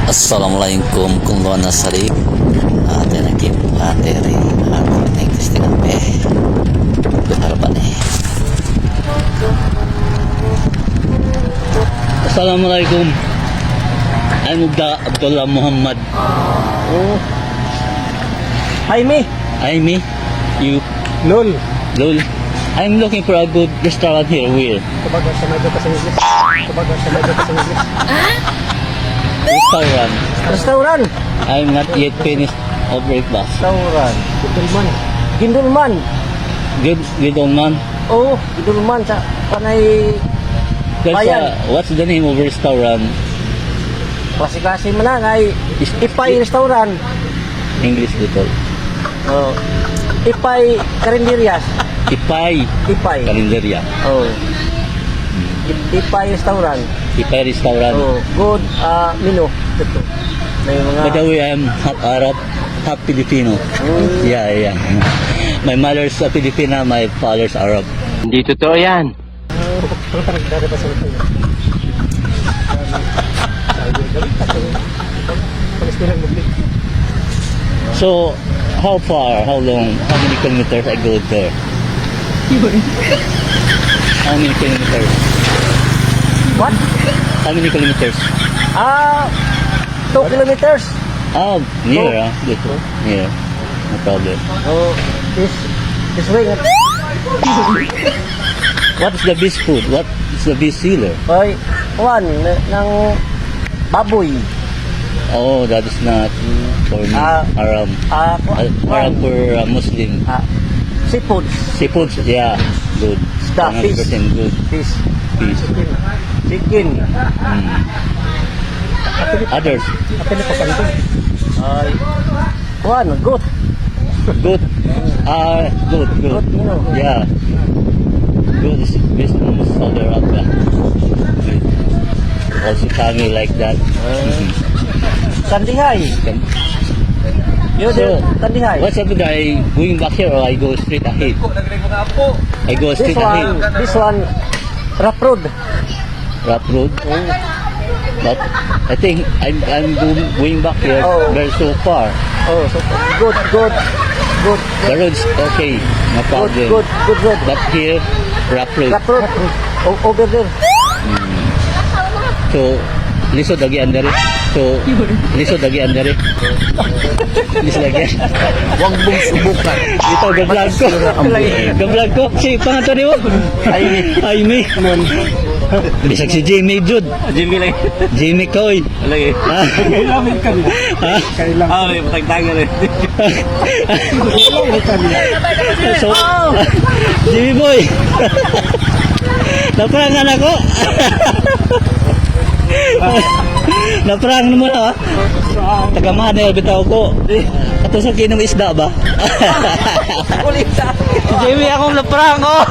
Assalamualaikum kung sari ate nakip ate ri ate Christina pe harapan eh. Assalamualaikum. I'm Abdullah Muhammad. Oh. Hi, me. I'm me. You Lol. Lol. I'm looking for a good restaurant here. Where? Tubaga sa medyo pa sa English. Tubaga sa medyo pa sa English. Restaurant. Restaurant. I'm not yet finished of breakfast. Restaurant. Gindulman. Gindulman. Good, good old man. Oh, Gindulman sa panay There's Bayan. What's the name of restaurant? Klase-klase man na ay Ipay Restaurant. English little. Oh. Ipay Karinderias. Ipay Ipay. Karinderya. Oh. Ipay Restaurant. Ipay Restaurant. Oh, good menu. Ito. May mga By the way, I'm half Arab, half Filipino. Yeah. My mother's a Filipina, my father's Arab. Hindi totoo yan. So, how far, how long, how many kilometers I go there? How many kilometers? What? How many kilometers? 2 kilometers. Ah, near, No. ah. Good. Near. No problem. Oh, this way. What is the best food? What is the best sealer? Ay, one ng baboy. Oh, that is not for me. Ah. Haram. Haram for Muslim. Seafood, Seafood, yeah, good. Isda, fish. 100% good. Fish, Fish. Chicken. Others, Ay, one goat. Good. Ah, good, good. Goat. Yeah. Good is best in Saudi Arabia. Good. Also kami like that. Kandihay. You So, there, Kandihay. What's up with I going back here or I go straight ahead? I go This straight one, ahead. This one, rough road. Rough road. But I think I'm going back here Oh. very so far. Oh, so good, good, good, The road's okay, no good, problem. good, good road. But here, rough road. Rough road. Over there. So, lisod lagi andari. So, lisod lagi andari. Lisod lagi. Huwag mong subukan. Dito, ga-vlog ko. Ga-vlog ko. Si, pangato niyo. Ay, me. Bisag si Jimmy Jude. Jimmy lang. Jimmy Koy. Lagi. Ha? Ha? Ah, may patagtagan eh. So, Jimmy Boy. Naprangan ako. Naprang mo na ha. Tagamahan na bitaw ko. Ato sa kinom isda ba? Ulit sa Si Jimmy akong naprang oh.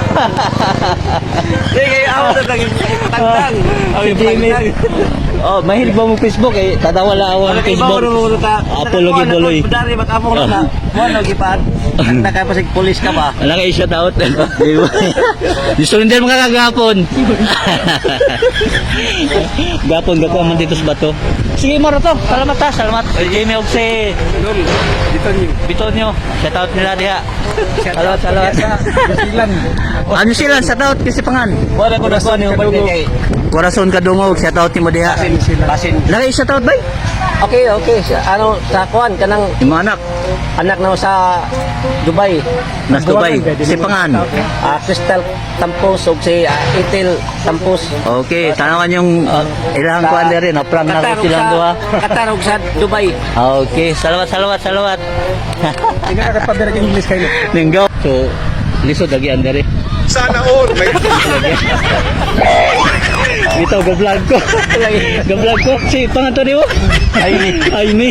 Sige, ako na lang patagtang. Si Jimmy. Oh, mahilig ba mo Facebook eh? Tadawa lang ako ang Facebook. Apo lagi buloy. Dari mag-apo na. Mo gipan. Nakapasig pulis ka ba? Wala kayo shout out. Disurrender mga kagapon. Gapon, gapon man dito sa bato. Sige, moro to. Salamat ha, salamat. Jamie og si Bitonyo. Shout out nila diha. Salamat, salamat. Ano sila? Shout out kasi pangan. Wala ko na kuno kay Corazon Kadungog, shout out nimo diha. Basin. Lagi shout out bay. Okay. Sa, ano, sa kuan, kanang Yung mga anak, anak na sa Dubai. nas Dubai, si pangan. Crystal Tampos ug si Ethel Tampos. Okay, tanawan yung ilang kuan diri na prank na ko silang duha. Katarog sa Dubai. Okay, salamat, salamat, salamat. Hindi ka English kayo. Linggo. So, lisod lagi andari. Sana all may Dito, ga-vlog ko. Ga-vlog ko. Si, pangato niyo. Ay, me. Ay, me.